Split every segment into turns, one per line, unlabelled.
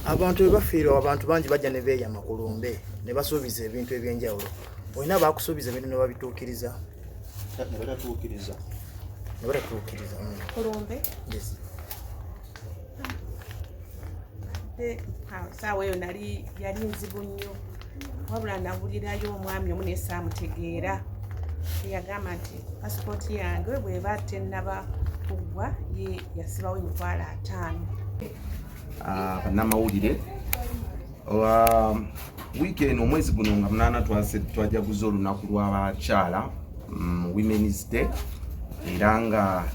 Abantu bwe bafiirwa, abantu bangi bajja ne beeyama ku lumbe ne basuubiza ebintu ebyenjawulo. Olina baakusuubiza ebintu ne babituukiriza?
Ne batatuukiriza.
Ne batatuukiriza.
Kulumbe?
Yes.
Ate saawa eyo nali yali nzibu nnyo, wabula nawulirayo omwami omu naye saamutegeera, eyagamba nti pasipooti yange bweba tennaba kuggwa, ye yasibawo 50,000.
Bannamawulire, wiiki eno, omwezi guno nga 8, twajaguza olunaku lw'abakyala, Women's Day, era nga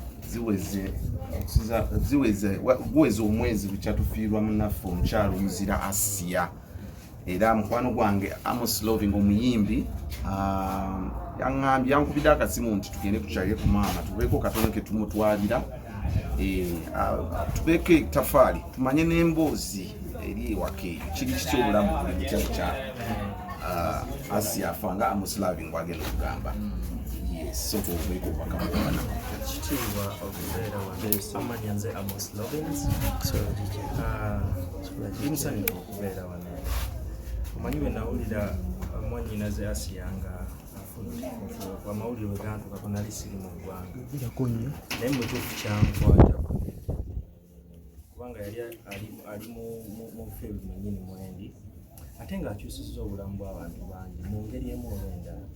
ziweze omwezi bukyatufiirwa munnaffe omukyala omuzira Asiya. Era mukwano gwange Amos Loving omuyimbi, yaŋŋambye, yankubidde akasimu nti tugende tukyalire ku maama, tubeeko katono ke tumutwalira, tubeeko etafaali, tumanye n'emboozi eri ewaka eyo kiri kitya, obulamu buli butya bukya Asiya afa. Nga Amos Loving bwagenda okugamba, yes, soka obeeko obubaka bwana.
Kitiibwa okubeera wano. Amanya nze Amos Lovins. Ndi musanyufu okubeera wano. Omanyi bwe nawulira mwannyinaze Asiya nga afudde, amawulire bwe gantukako nali siri mu ggwanga, naye mu butuufu kyankwatako kubanga yali ali mu field mwennyini mwendi, ate ng'akyusizza obulamu bw'abantu bangi mu ngeri emu oba endala.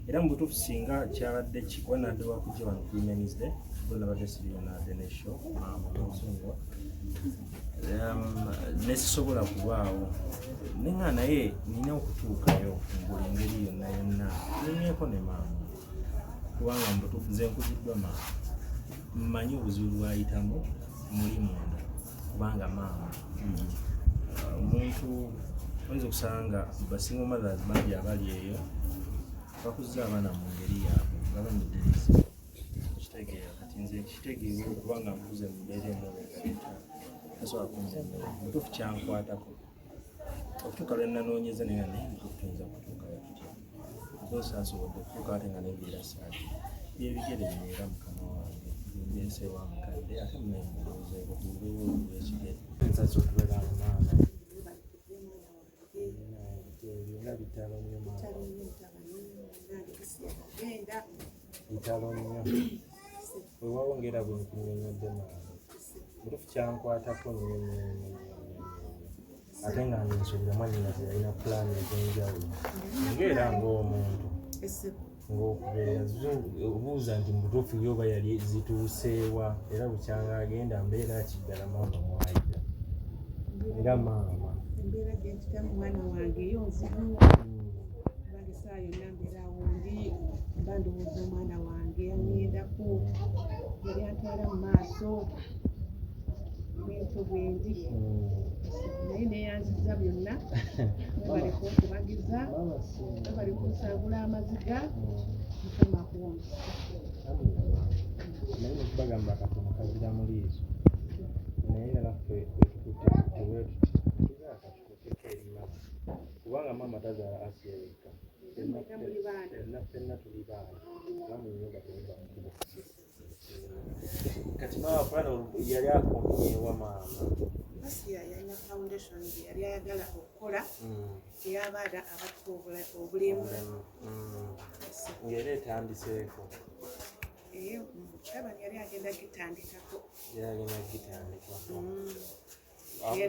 Era mu butuufu singa kyabadde kikuba nadde wakujja wano ku Women's Day, bo nabadde siriyo, nadde ne show, maama onsonyiwa, nesisobola kubaawo nenga, naye nina okutuukayo mu buli ngeri yonna yonna nyumyeko ne maama, kubanga mu butuufu nze nkuziddwa maama, mmanyi obuzibu bwayitamu muli munda, kubanga maama omuntu oyinza okusanga ba single mothers bangi abali eyo bakuza abaana mu ngeri yaabwe nga banyigiriza, kitegeera. Kati nze kitegeera okubanga nkuze mu mbeera emu oba tasobola kunnyonnyola. Mutuufu kyankwatako okutuuka lwe nanoonyeza, naye nga naye mutuufu tuyinza kutuukayo tutya? Because asobodde okutuuka ate nga nembeera saaki byebigere bino, era mukama wange bindeese wa mukadde, ate munaye mulowoozeeko ku lubewo olw'ekigere. Nsasa okubeera awo maama, byonna bitalo nnyo maama. Bitalo nnyo, weewaawo, ngera bwe nkunnyonnyodde maama, butuufu kyankwatako nnyo nnyo nnyo nnyo nnyo nnyo, ate nga nsuubira mwannyinaze yalina pulaani ez'enjawulo, ng'era ng'omuntu ng'okubeera obuuza nti mu butuufu ye oba yali zituuseewa, era bukyanga agenda mbeera kiddala maama mwayita nga maama.
Embeera gyempitamu, mwana wange, eyo nzibu, kubanga essaawa yonna mbeera awo ndi mba ndowooza omwana wange aŋŋendako, yali antwala mu maaso, bwentyo bwendi, naye neyanziza byonna. Mwebale kunkubagiza, mwebale kunsangula amaziga. Mukama akuwa omukisa.
Naye nekubagamba katono kazira mu liiso, naye era naffe wetukutte tewetuti tugaaka eri maama, kubanga maama tazaala Asiya yekka.
Ffenna muli baana.
Ffenna ffenna tuli baana, kuba mu nyumba temuba nkubo. Kati maama fulani yali akomyewa maama?
Asiya yalina foundation gye yali ayagala okukola ey'abaana abaliko obulemu.
Ng'era etandiseeko?
Mutabani yali agenda gitandikako.
Yali agenda gitandikako.
Naye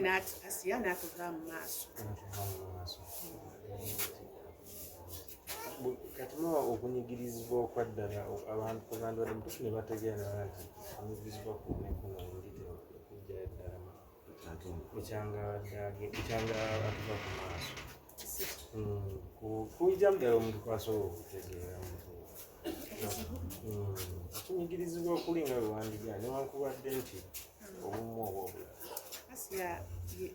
Asiya n'atuva mu maaso.
Natuva mu maaso. Kati maama, okunyigirizibwa okwaddala, abantu kugandibadde mutuufu ne bategeera nti kunyigirizibwa kuno kuno ndi okujjayo ddala bukyanga atuva ku maaso. Kujjamu ddala omuntu kwasobola okutegeera okunyigirizibwa okuli nga bwe wandigaa newankubadde nti obumu oba obulala.
Asiya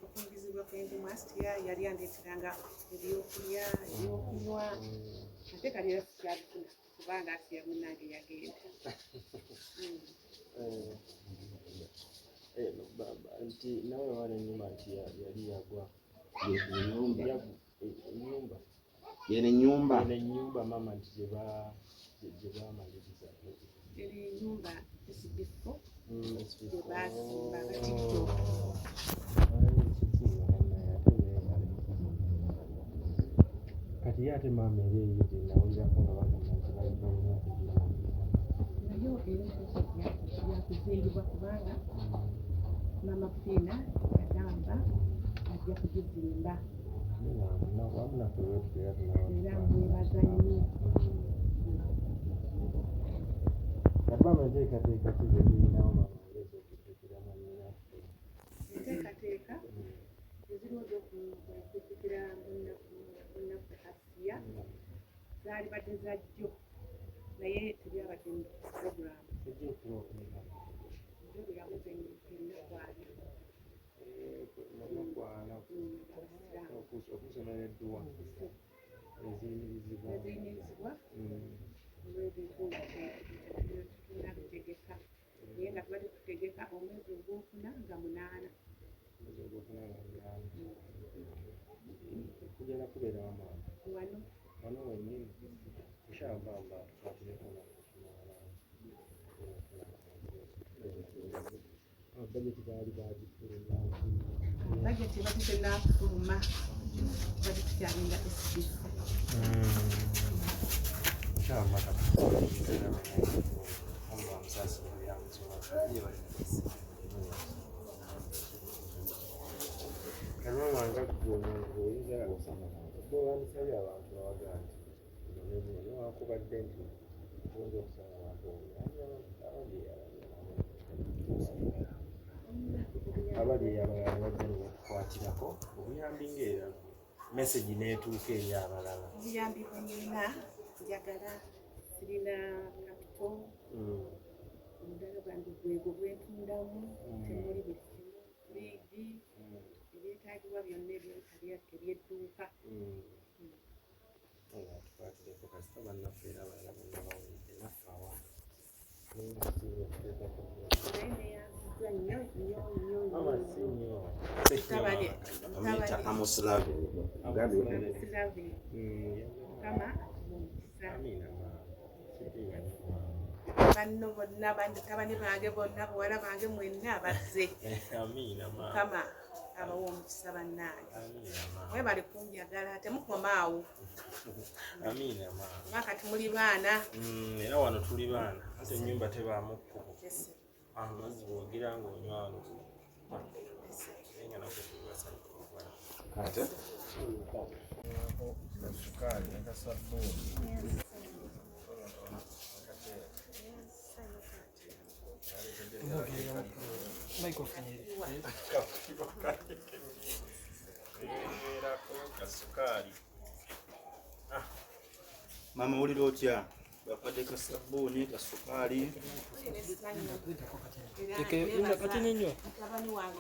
okunyigizibwa kwendimu, Asiya yali andeeteranga ebyokulya, ebyokunywa, ate kali era sikyabifuna kubanga Asiya munnange yagenda.
Eh, nti nawe wala enyumba nti yali yagwa?
Enyumba?
Enyumba.
Yeno enyumba?
Eno enyumba maama nti gye bamaliriza.
Eri enyumba SB4 gye baazimba nga TikTok.
Kati ye ate maama era eyo gye nawulirako nga bagamba nti bali balina okugirambika.
Nayo era yakuzimbibwa kubanga maama Fiina yagamba ajja kugizimba. Era mwebaza nnyo.
Kati maama enteekateeka ki ze tulinawo maama ng'ez'okujjukira mwannyinaffe?
Enteekateeka eziriwo ez'okujjukira munnaffe Asiya zaalibadde za jjo naye tebyabadde mu puroguraamu.
Ejja okuba okumeka?
Jjo lwe yaweza ennaku 40.
Ennaku 40 okusomera edduwa eziyimirizibwa.
Eziyimirizibwa olw'ebintu nga tetunnabitegeka, naye nga tubadde tutegeka omwezi ogwokuna nga 8.
Omwezi ogwokuna nga 8. Kugenda kubeera wa maama?
Wano.
Wano wennyini. Inshallah Allah tukwatireko bajeti baali bagifulumya.
Bajeti ebadde tennafuluma, tubadde tukyalinda SBC.
Inshallah Allah amusaasire byamusobola. Kati maama nga ggwe omuntu oyinza gwe wandisabye abantu bawaga nti bino ne bino newankubadde nti oyinza okusaba abantu obuyambi abali abalala bajja ne batukwatirako obuyambi ng'era message n'etuuka eri abalala.
Obuyambi bwe nnina njagala sirina kapito, omudaala gwange gwegwo gwentundamu, temuli buli kimu, firiigi, ebyetaagibwa byonna eby'edduuka.
Allah tukwatireko kasita bannaffe era abalala bonna bawulidde naffe awamu.
Naye neyanziddwa nnyo nnyo nnyo
Mama
nnyo.
si nnyo.
Mutabani
Bamuyita Amos Loving.
Amos Loving. Mukama atuwe omukisa.
Amiina maama. Kitiibwa nnyo maama.
Banno bonna, batabani bange bonna, bawala bange mwenna bazze.
Amiina maama.
Mukama abawe omukisa bannange.
Amiina maama.
Mwebale kunjagala, temukoma awo.
Amiina maama.
Kuba kati muli baana.
Era wano tuli baana ate ennyumba tebaamu kkubo. Amazzi bw'ogira ng'onywa wano naye nga naffe tuli basanyufu okuba.
Ate?
Kasukaali ne kasabbuuni. Ebeerako kasukaali.
Maama owulira otya? Bakwadde kasabbuuni, kasukaali.
Mutabani wange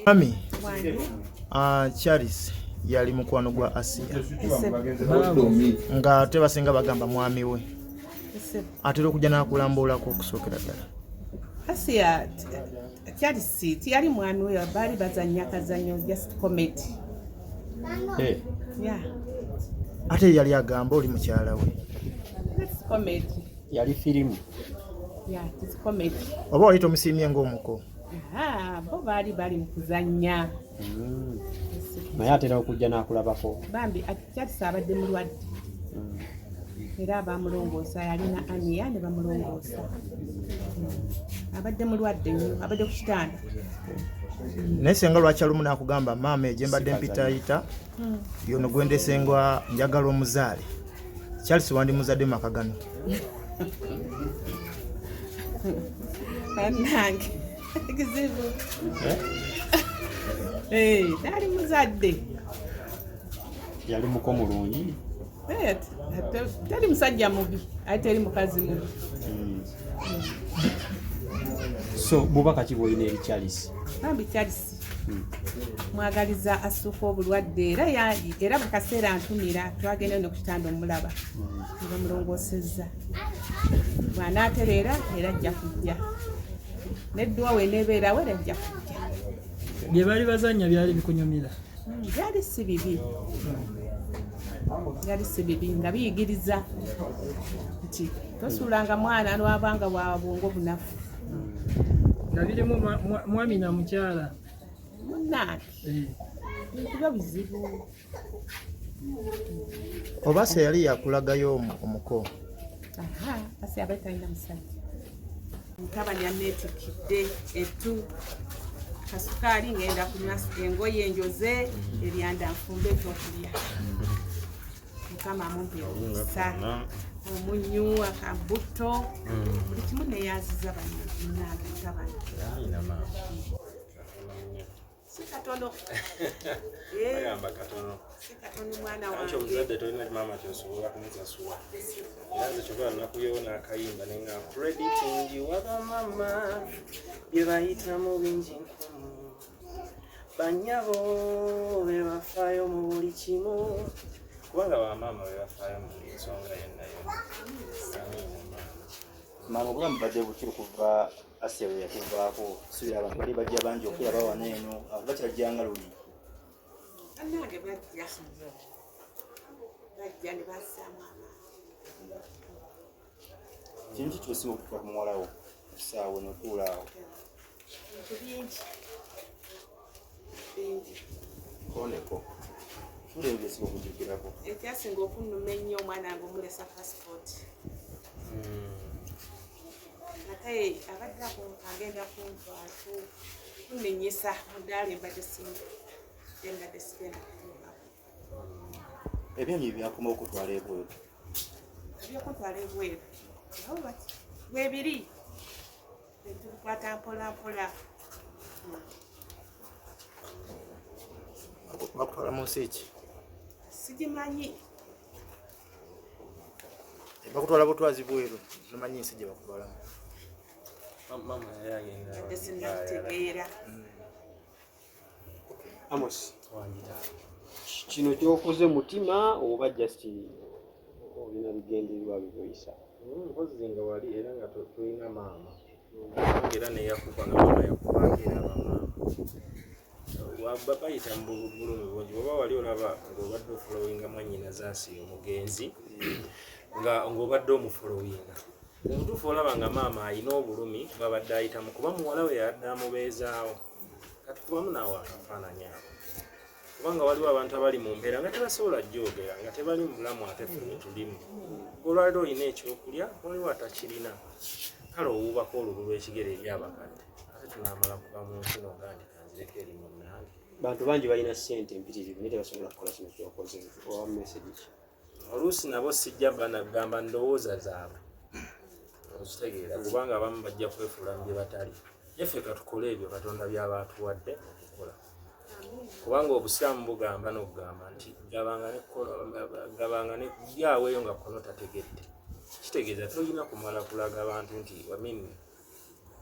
Mami,
wange
Charles yali mukwano gwa Asiya nga ate basinga bagamba mwami we atera okujja n'akulambulako okusookera ddala.
Asiya Charles tiyali mwami we, baali bazannya kazannyo, just comedy. Yeah.
Ate yali agamba oli mukyala we.
That's comedy.
Yali firimu.
Yeah, it's comedy.
Oba wali tomusiimye ng'omuko?
Ah, bo baali bali mu kuzannya.
Naye atera okujja n'akulabako?
Bambi Charles abadde mulwadde era bamulongoosa, yalina aniya ne bamulongoosa. Abadde mulwadde nnyo, abadde ku kitanda.
Naye senga lwaki alumu n'akugamba maama egye mbadde mpitayita yono gwendesengwa njagala omuzaale Charles wandimuzadde mu maka gano?
Bannange, kizibu. Naali muzadde.
Yali muko mulungi?
Teri musajja mubi ate teri mukazi mubi.
So bubaka ki bwolina eri Charles?
Bambi Charles mwagaliza asuuka obulwadde era era buli kaseera ntumira twagenda no ku kitanda omulaba ne bamulongoosezza, bw'anaatereera era ajja kujja nedduwa weneebeerawo era ajja kujja.
Bye baali bazannya byali bikunyumira?
Byali si bibi, byali si bibi nga biyigiriza nti tosuulanga mwana lwabanga wa bwongo bunafu.
Nga birimu mwami na mukyala.
Munnange, bintu byo bizibu.
Oba se yali yakulagayo omuko?
Aha, Asiya abadde talina musajja. Mutabani aneetikidde ettu, kasukaali ngenda kunywa, engoye njoze, ebyanda nfumbe ekyokulya. Mukama amumpe omukisa, omunyu, akabutto, buli kimu neyanziza bannange mutabani.
Amiina maama.
Si katono.
Bagamba katono.
Si katono mwana
Anti
wange.
omuzadde tolina maama kyosobola kumusasula. Era nze kyova nakuyewo n'akayimba ne nga credit ngiwa bamama bye bayitamu bingi nkumu, bannyabo be bafaayo mu buli kimu, kubanga bamaama be bafaayo mu buli nsonga yonna yonna. Amiina maama.
Maama, obulamu badde bukiri kuva Asiya bwe yatuvaako? Suubira abantu bali bajja bangi okulaba wano eno, abantu bakyajjanga luli?
Bannange bajja, bajja ne bassaamu amaanyi.
Kintu ki kyosinga okutuuka ku muwala wo essaawa eno otuula awo?
Bintu bingi bingi.
Koneko.
Tuula ebyo byosinga okujjukirako.
Ekyasinga okunnuma ennyo, omwana wange omulesa pasipooti, ate abadde agenda kunnenyesa mu ddaala embadde embadde sigenda kutuukako.
Ebyembi byakoma okutwala ebweru?
Ebyokutwala ebweru nabo bati webiri, tubikwata mpola mpola.
Bakutwala mu nsi ki?
Sigimanyi.
Bakutwala butwazi bweru, tomanyi nsi gye bakutwalamu?
Maama yali agenda.
Badde sinnabitegeera.
Amos,
Wangita.
kino kyokoze mutima oba just olina bigendererwa byoyisa?
Mpozi nga wali era nga tolina maama, kubanga era neyakuba nga maama yakubanga, era bamaama bayita mu bulumi bungi. Bwoba wali olaba ng'obadde ofollowinga mwannyinaze Asiya omugenzi, nga ng'obadde omufollowinga omutuufu, olaba nga maama alina obulumi bwabadde ayitamu kuba muwala we yadde amubeezaawo. Kati kubamu naawe akafaananyi ako, kubanga waliwo abantu abali mu mbeera nga tebasobola gyogera, nga tebali mu bulamu, ate ffe tetulimu. Olwaliro olina ekyokulya, waliwo atakirina. Kale owuubako olubu lw'ekigere eri abakadde, ate tunaamala kuva mu nsi noga nti kanzireko eri munnange.
Bantu bangi balina ssente empitirivu naye tebasobola kukola kino kyokoze. Owa message ki?
Oluusi nabo sijja banagamba ndowooza zaabwe, okitegeera, kubanga abamu bajja kwefuula mu bye batali. Yeffe katukole ebyo Katonda by'aba atuwadde okukola, kubanga obusiraamu bugamba n'okugamba nti gabanga ne gyaweeyo nga kono tategedde. Kitegeeza tolina kumala kulaga bantu nti, I mean,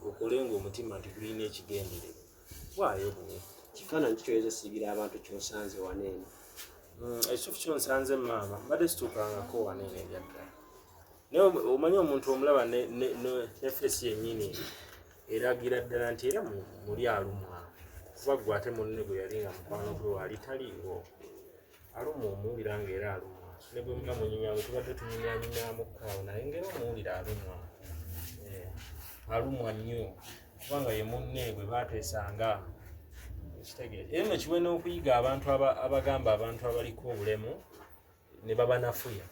okole ng'omutima nti gulina ekigendererwa, waayo buwe.
Kifaananyi kikyoyeza sigira abantu kyosanze wano eno?
Ekituufu kyonsanze, maama, mbadde situukangako wano eno ebyaddala, naye omanyi omuntu omulaba ne face yennyini eragira ddala nti era muli alumwa, kuba gwe ate munne gwe yali nga mukwano gwe waali taliiwo, alumwa, omuwulira nga era alumwa. Ne bwe muba munyumya, bwe tubadde tunyumyanyumyamuko awo, naye ngera omuwulira alumwa. Alumwa nnyo kubanga ye munne bwe bateesanga, ekitegeeza. Era nno kiwe n'okuyiga abantu abagamba abantu abaliko obulemu ne babanafuya.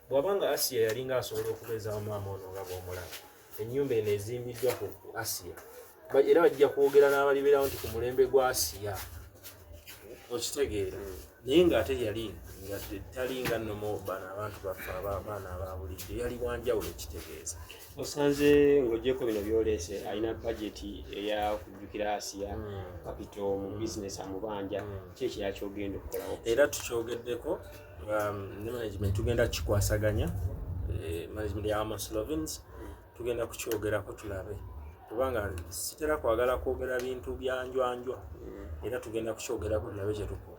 Bw'abanga Asiya yalinga asobola okubeezaawo maama ono nga bw'omulaba, ennyumba eno ezimbiddwa ku Asiya. Era bajja kwogera n'abalibeerawo nti ku mulembe gwa Asiya, okitegeera, naye ng'ate yali nga talinga nnomo bano abantu baffe abaana aba bulijjo, yali wanjawulo, kitegeeza.
Osanze ng'ogyeko bino byoleese, alina bajeti eyakujjukira Asiya, capital mu bizinesi amubanja. Ki ekirala kyogenda okukolawo?
Era tukyogeddeko ne management, tugenda kukikwasaganya. Management ya Amos Lovins tugenda kukyogerako tulabe, kubanga sitera kwagala kwogera bintu byanjwanjwa. Era tugenda kukyogerako tulabe kyetukola.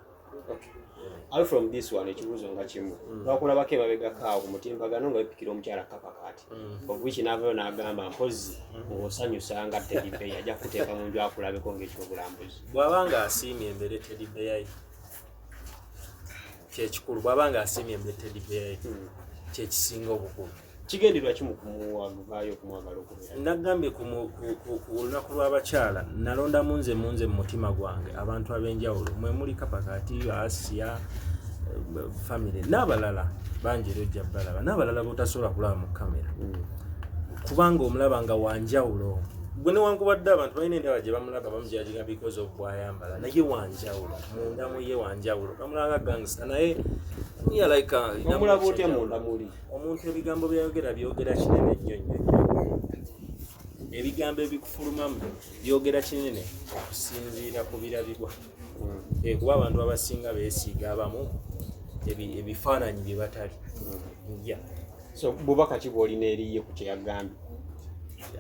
Away from this one, ekibuuzo nga kimu. Twakulabako emabegako awo ku mutimbagano nga wepikira omukyala Kapakaati, of which n'avayo n'agamba mpozi ng'osanyusa nga teddy bear, ajja kukuteeka mu nju akulabeko ng'ekyobulambuzi.
Bw'aba nga asiimye embeere teddy bear ye, kyekikulu. Bw'aba nga asiimye embeere teddy bear ye, kyekisinga obukulu.
Kigendererwa ki mu kumuwavaayo okumwagala okubeera?
Nagambye ku lunaku lw'abakyala nalondamu nze mu mutima gwange abantu ab'enjawulo mwe muli Kapakati, Asiya, Family n'abalala bangi era ojja balaba n'abalala botasobola kulaba mu kamera, kubanga omulaba nga wanjawulo. Gwe newankubadde abantu balina endaba gye bamulaba, bamujudginga because of bwayambala, naye wanjawulo munda mu ye, wanjawulo. Bamulaba gangster, naye yeah, like
Omulaba otya munda muli?
Omuntu ebigambo byayogera byogera kinene nnyo nnyo nnyo. Ebigambo ebikufulumamu byogera kinene okusinziira ku birabibwa. Kuba abantu abasinga beesiiga abamu ebifaananyi bye batali. Yeah.
So bubaka ki bwolina eriye ku kyeyagambye?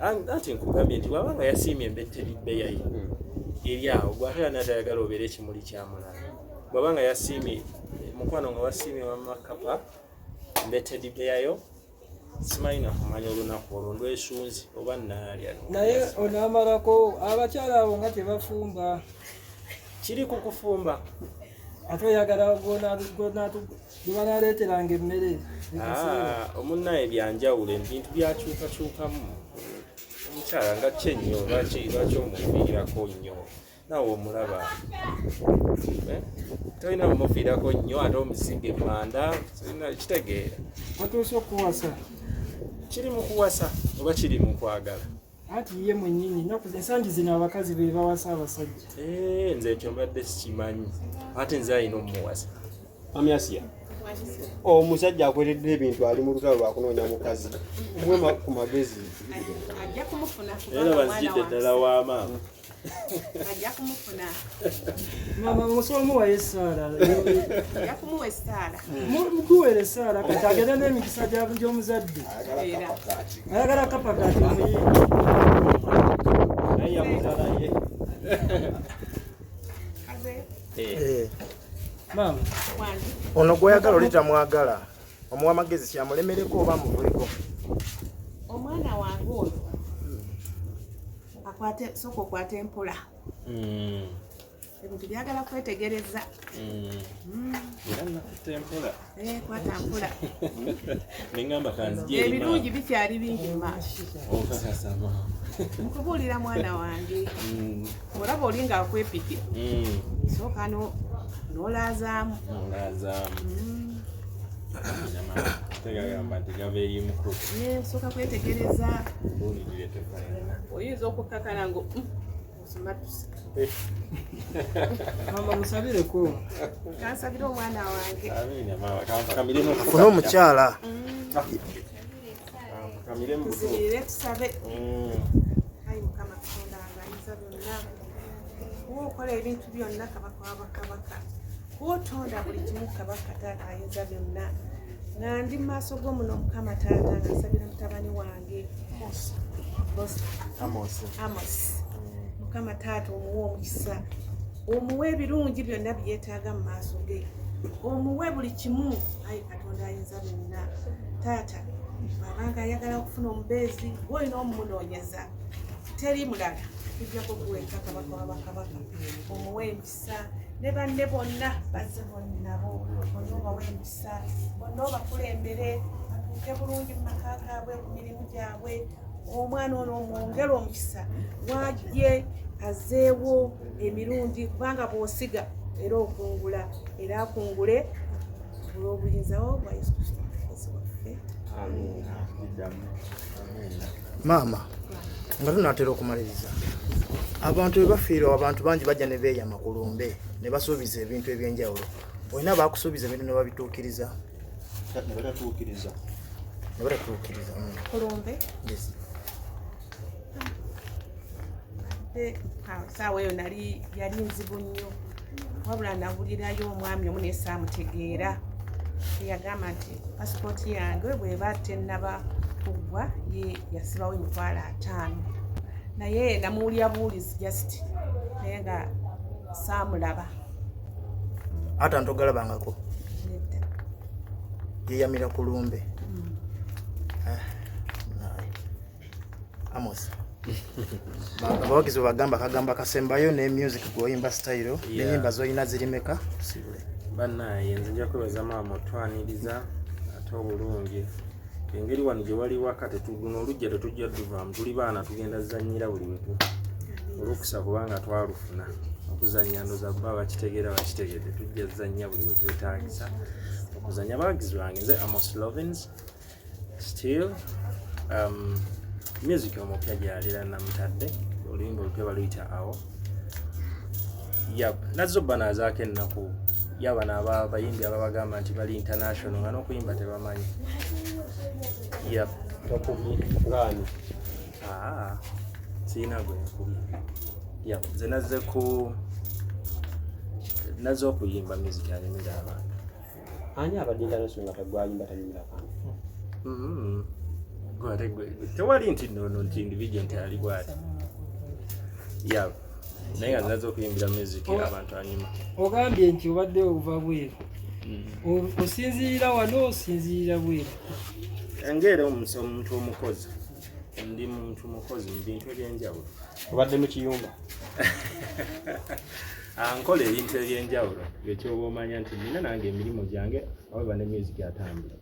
Anti nkugambye nti bw'aba nga yasiimye embetteri bbeyayi eri awo, gwate ani atayagala obeera ekimuli kya mulala? Bw'aba nga yasiimye, mukwano, nga wasiimye wamakapa mbetteri bbeyayo, simanyi nakumanya olunaku olwo ndwesunzi oba naalya.
Naye onaamalako abakyala abo nga tebafumba.
Kiri ku kufumba.
Ate oyagala gwe banaleeteranga emmere ekaseera?
Ah, omunnaye byanjawulo, ebintu byakyukakyukamu. Omukyala nga kye nnyo, lwaki lwaki omufiirako nnyo? Naawe omulaba. Eh? Tolina mumufiirako nnyo ate omusinga emanda, tolina kitegeera.
Watuuse okuwasa?
Kiri mu kuwasa oba kiri mu kwagala?
Anti ye mwennyini ennaku ensangi zino abakazi be bawasa abasajja.
Eh, nze ekyo mbadde sikimanyi, ate nze alina omumuwasa.
Mami Asiya, omusajja akweredde ebintu, ali mu lutalo lwakunoonya mukazi muwe ku magezi.
Ajja kumufuna
Era
kubanga mwana
banzijidde
wa
ddala wa maama.
Ajja kumufuna.
Maama, musobola muwayo essaala.
Ajja kumuwa essaala.
Muguwera essaala kati agenda n'emikisa gy'omuzadde.
Era
Ayagala kapa kati omuyimbi.
Naye yamuzaala ye.
Kaze.
Eh,
Maama.
Wange.
Ono gweyagala oli tamwagala, omuwa amagezi kyamulemereko oba amuvuliko?
Omwana wange oyo akwate, sooka okwate empola. Ebintu byagala kwetegereza.
Era nakutte empola.
Eh, kwata mpola.
Neŋŋamba kanzije eri
Ebirungi
maama.
bikyali bingi mu maaso.
Okakasa maama?
Nkubuulira mwana wange, olaba oli ng'akwepikira, sooka n'olaazaamu.
Nolaazaamu. Tegagamba nti gava eri mukulu.
Eh, sooka kwetegereza.
Buulirire tefalina.
Oyinza okukakana ngo osimatuse.
Maama, musabireko.
Kansabire omwana wange.
Amiina maama, kanfukamire
Afune omukyala.
Kanfukamire mu butuufu.
Tuzibirire tusabe. Ayi Mukama Katonda wange ayinza byonna, kuba okola ebintu byonna, kabaka wabakabaka, kuba otonda buli kimu, kabaka taata ayinza byonna, nga ndi mu maaso go muno, Mukama taata, nga nsabira mutabani wange
Amos.
Amos. Mukama taata, omuwe omukisa, omuwe ebirungi byonna byeyeetaaga mu maaso ge, omuwe buli kimu. Ayi Katonda ayinza byonna, taata, bw'abanga ayagala okufuna omubeezi, gwolina omumunoonyeza, teri mulala tujjako kuweka, kabaka wabakabaka, omuwe emikisa ne banne bonna bazze bonnabo, bonna obawe emikisa, bonna obakulembere batuuke bulungi mu maka gaabwe, ku mirimu gyabwe. Omwana ono omwongere omukisa, wajje azeewo emirundi, kubanga bw'osiga era okungula, era akungule olw'obuyinzawo bwa Yesu Kristo Omukozi waffe.
Maama, nga tunaatera okumaliriza, abantu bwe bafiirwa, abantu bangi bajja ne beeyama ku lumbe ne basuubiza ebintu ebyenjawulo. Olina bakusuubiza ebintu ne babituukiriza?
Ne batatuukiriza.
Ne batatuukiriza.
Kulumbe?
Yes.
Saawa eyo nali yali nzibu nnyo, wabula nawulirayo omwami omu naye saamutegeera, eyagamba nti pasipooti yange bweba tennaba kuggwa, ye yasibawo 50,000. Naye namuwulira buwulizi just, naye nga saamulaba.
Ate ntogalabangako?
Nedda.
Yeyamira ku lumbe. Ah, naye. Amos, abawagizi bwebagamba akagamba kasembayo ne music gwoyimba, style nenyimba zoyina zirimeka, tusibule.
Bannaye, nze nja kwebaza maama otwaniriza ate obulungi. Engeri wano gye wali waka, tetuguno olujja tetujja duvaamu, tuli baana tugenda zanyira buli wetu olukusa, kubanga twalufuna. Okuzanya ndoza bba bakitegeera, bakitegedde, tujja zanya buli bwe twetaagisa okuzanya. Abawagizi bange, nze Amos Lovins, still music omupya gyalira namutadde oluyimba olupya baluyita awo. Yap, nazzo banaazaako ennaku yabano abayimbi ababagamba nti bali international nga n'okuyimba tebamanyi. Yap.
Tokubye ngaani?
Aa, sirina gwe nkubye. Yap, nze nazze ku nazze okuyimba music anyumira abantu.
Ani abadde international nga tagwayimba tanyumira kantu?
Gwe ate tewali nti nono nti individual nti ali bwati. Yap, naye nga nazze okuyimbira music abantu anyuma.
Ogambye nti obadde ova bweru. Osinziirira wano, osinziirira bweru?
Ngaera omuntu omukozi, ndi muntu mukozi mu bintu ebyenjawulo.
Obadde mu kiyumba?
Ah, nkola ebintu ebyenjawulo, ekyoba omanya nti nina nange emirimu gyange, however ne music atambula.